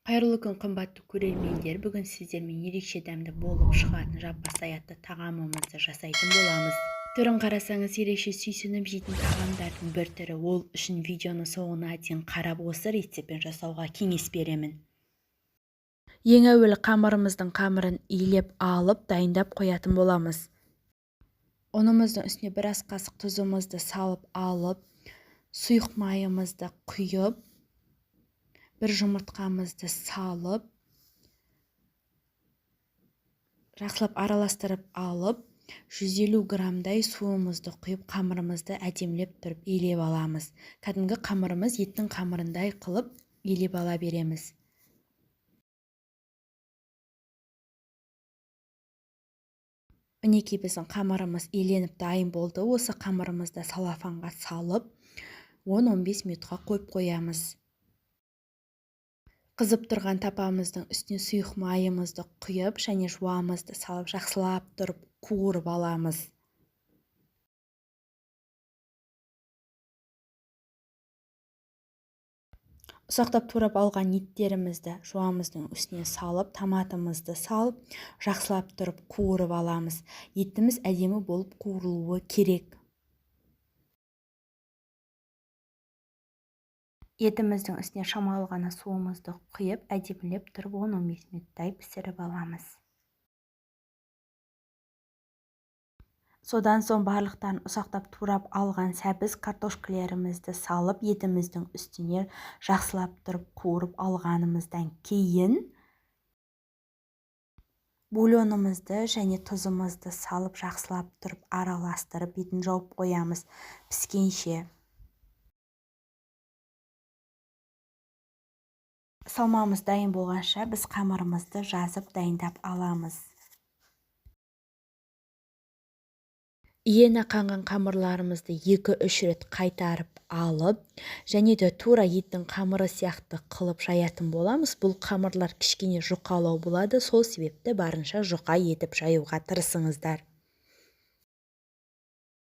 Қайырлы күн, қымбатты көрермендер! Бүгін сіздермен ерекше дәмді болып шығатын жаппасай атты тағамымызды жасайтын боламыз. Түрін қарасаңыз, ерекше сүйсініп жейтін тағамдардың бір түрі. Ол үшін видеоны соңына дейін қарап, осы рецептпен жасауға кеңес беремін. Ең әуелі қамырымыздың қамырын илеп алып, дайындап қоятын боламыз. Ұнымыздың үстіне бір ас қасық тұзымызды салып алып, сұйық майымызды құйып, бір жұмыртқамызды салып, жақсылап араластырып алып, 150 граммдай суымызды құйып, қамырымызды әдемілеп тұрып илеп аламыз. Кәдімгі қамырымыз еттің қамырындай қылып илеп ала береміз. Мінекей, біздің қамырымыз иленіп дайын болды. Осы қамырымызды салафанға салып, 10-15 минутқа қойып қоямыз. Қызып тұрған тапамыздың үстіне сұйық майымызды құйып және жуамызды салып, жақсылап тұрып қуырып аламыз. Ұсақтап турап алған еттерімізді жуамыздың үстіне салып, томатымызды салып, жақсылап тұрып қуырып аламыз. Етіміз әдемі болып қуырылуы керек. Етіміздің үстіне шамалы ғана суымызды құйып, әдемілеп тұрып 10-15 минуттай пісіріп аламыз. Содан соң барлықтарын ұсақтап турап алған сәбіз, картошкалерімізді салып, етіміздің үстіне жақсылап тұрып қуырып алғанымыздан кейін бульонымызды және тұзымызды салып, жақсылап тұрып араластырып, бетін жауып қоямыз піскенше. Салмамыз дайын болғанша біз қамырымызды жазып дайындап аламыз. Иені қанған қамырларымызды 2-3 рет қайтарып алып, және де тура еттің қамыры сияқты қылып жаятын боламыз. Бұл қамырлар кішкене жұқалау болады, сол себепті барынша жұқа етіп жаюға тырысыңыздар.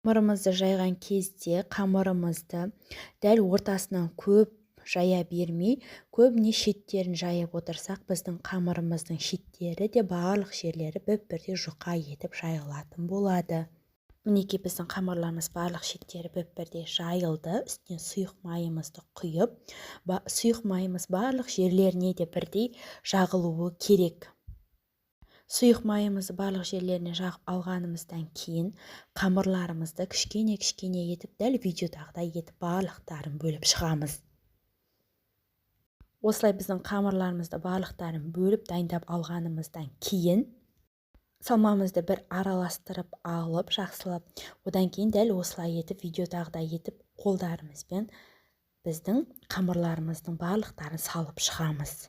Қамырымызды жайған кезде қамырымызды дәл ортасынан көп жая бермей, көбіне шеттерін жайып отырсақ, біздің қамырымыздың шеттері де барлық жерлері бір-бірдей жұқа етіп жайылатын болады. Мінекей, біздің қамырларымыз барлық шеттері бір-бірдей жайылды. Үстіне сұйық майымызды құйып, сұйық майымыз барлық жерлеріне де бірдей жағылуы керек. Сұйық майымызды барлық жерлеріне жағып алғанымыздан кейін қамырларымызды кішкене-кішкене етіп, дәл видеодағыдай етіп барлықтарын бөліп шығамыз. Осылай біздің қамырларымызды барлықтарын бөліп дайындап алғанымыздан кейін салмамызды бір араластырып алып жақсылап, одан кейін дәл осылай етіп видеодағыдай етіп қолдарымызбен біздің қамырларымыздың барлықтарын салып шығамыз.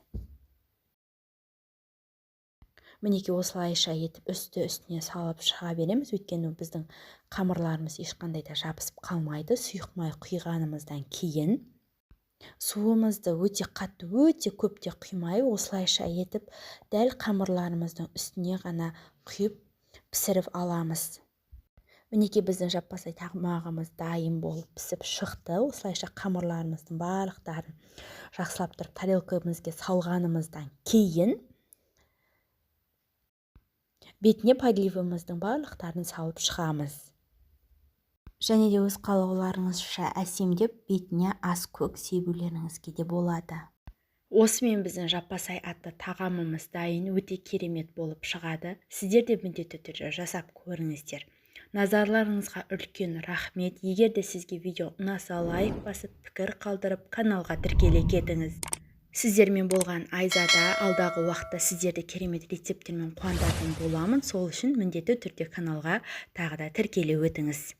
Мінекей, осылайша етіп үсті-үстіне салып шыға береміз, өйткені біздің қамырларымыз ешқандай да жабысып қалмайды. Сұйық май құйғанымыздан кейін суымызды өте қатты, өте көп те құймай, осылайша етіп дәл қамырларымыздың үстіне ғана құйып пісіріп аламыз. Мінекей, біздің жаппасай тамағымыз дайын болып пісіп шықты. Осылайша қамырларымыздың барлықтарын жақсылап тұрып тарелкамызге салғанымыздан кейін бетіне подливымыздың барлықтарын салып шығамыз. Және де өз қалауларыңызша әсемдеп бетіне ас көк себулеріңізге де болады. Осымен біздің жаппасай атты тағамымыз дайын, өте керемет болып шығады. Сіздер де міндетті түрде жасап көріңіздер. Назарларыңызға үлкен рахмет. Егер де сізге видео ұнаса, лайк басып, пікір қалдырып, каналға тіркеле кетіңіз. Сіздермен болған Айзада. Алдағы уақытта сіздерді керемет рецепттермен қуантатын боламын. Сол үшін міндетті түрде каналға тағы да тіркеле өтіңіз.